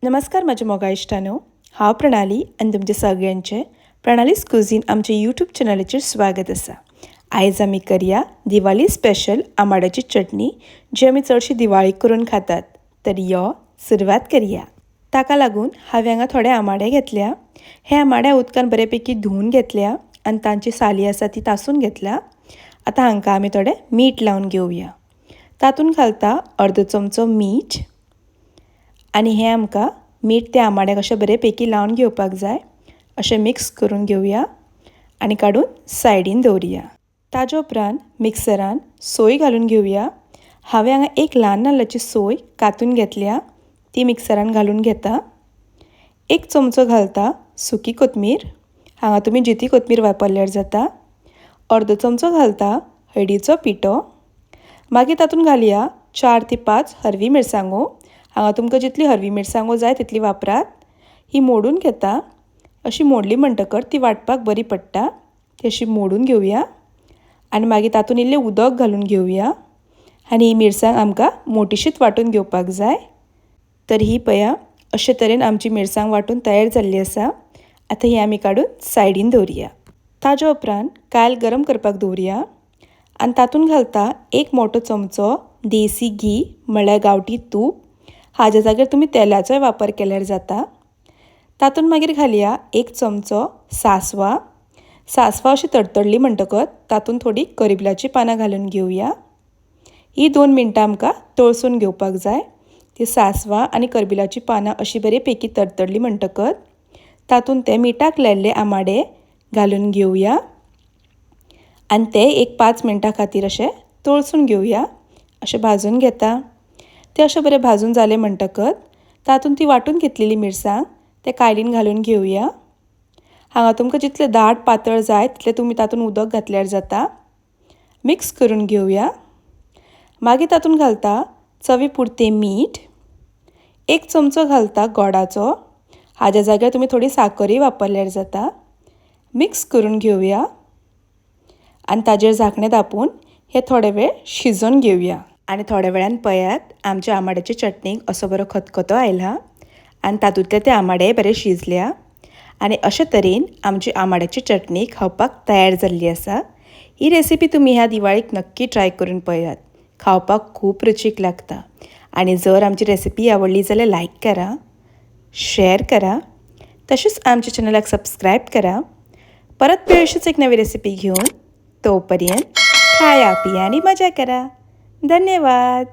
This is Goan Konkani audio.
नमस्कार म्हज्या मोगा इश्टांनो, हांव प्रणाली आनी तुमचे सगळ्यांचे प्रणालीस कुझीन आमच्या यूट्यूब चॅनलाचेर स्वागत आसा. आयज आमी करया दिवाळी स्पेशल आमाड्याची चटणी, जी आमी चडशी दिवाळीक करून खातात. तर यो सुरवात करया. ताका लागून हांवें हांगा थोडे आमाडे घेतल्या. हे आमाडे उदकान बरेपैकी धुवन घेतल्या आनी तांची साली आसा ती तासून घेतल्या. आतां हांकां आमी थोडें मीठ लावन घेवया. तातूंत घालता अर्दो चमचो मीठ आनी हें आमकां मीठ त्या आमाड्याक अशें बरेपैकी लावन घेवपाक जाय. अशें मिक्स करून घेवया आनी काडून सायडीन दवरुया. ताजे उपरांत मिक्सरान सोय घालून घेवया. हांवें हांगा एक ल्हान नाल्लाची सोय कातून घेतल्या, ती मिक्सरान घालून घेता. एक चमचो घालता सुकी कोथमीर, हांगा तुमी जिती कोथमीर वापरल्यार जाता. अर्दो चमचो घालता हळदीचो पिठो. मागीर तातूंत घालया 4 ते 5 हरवी मिरसांगो. हांगा तुमकां जितली हरवी मिरसांगो जाय तितली वापरात. ही मोडून घेता. अशी मोडली म्हणटकच ती वांटपाक बरी पडटा. ती अशी मोडून घेवया आनी मागीर तातूंत इल्लें उदक घालून घेवया आनी ही मिरसांग आमकां मोटीशीच वांटून घेवपाक जाय. तर ही पया अशे तरेन आमची मिरसांग वांटून तयार जाल्ली आसा. आतां ही आमी काडून सायडीन दवरुया. ताजे उपरांत कायल गरम करपाक दवरुया आनी तातूंत घालता एक मोटो चमचो देसी घी म्हळ्यार गांवठी तूप. हाज्या जाग्यार तुमी तेलाचोय वापर केल्यार जाता. तातूंत मागीर घालया एक चमचो सासवां. सासवां अशी तडतडली म्हणटकच तातूंत थोडी करबिलाची पानां घालून घेवया. ही 2 मिनटां आमकां तळसून घेवपाक जाय. ती सासवां आनी करबिलाची पानां अशी बरेपैकी तडतडली म्हणटकच तातूंत ते मिठाक लायिल्ले आमाडे घालून घेवया आनी ते एक 5 मिनटां खातीर अशे तळसून घेवया. अशें भाजून घेता. ते अशें बरें भाजून जाले म्हणटकच तातूंत ती वांटून घेतलेली मिरसांग ते कायलीन घालून घेवया. हांगा तुमकां जितलें दाट पातळ जाय तितलें तुमी तातूंत उदक घातल्यार जाता. मिक्स करून घेवया. मागीर तातूंत घालता चवी पुरतें मीठ, एक चमचो घालता गोडाचो. हाज्या जाग्यार तुमी थोडी साकरूय वापरल्यार जाता. मिक्स करून घेवया आनी ताजेर झाकणें धांपून हे थोडे वेळ शिजोवन घेवया. आनी थोड्या वेळान पळयात आमच्या आमाड्याच्या चटणीक असो बरो खतखतो आयला आनी तातूंतले ते आमाडे बरे शिजल्या आनी अशे तरेन आमची आमाड्याची चटणी खावपाक तयार जाल्ली आसा. ही रेसिपी तुमी ह्या दिवाळीक नक्की ट्राय करून पळयात. खावपाक खूब रुचीक लागता. आनी जर आमची रेसिपी आवडली जाल्यार लायक करा, शेअर करा, तशेंच आमच्या चॅनलाक सबस्क्रायब करा. परत मेळूच एक नवी रेसिपी घेवन. तोपर्यंत खाया पिया आनी मजा करा. धन्यवाद.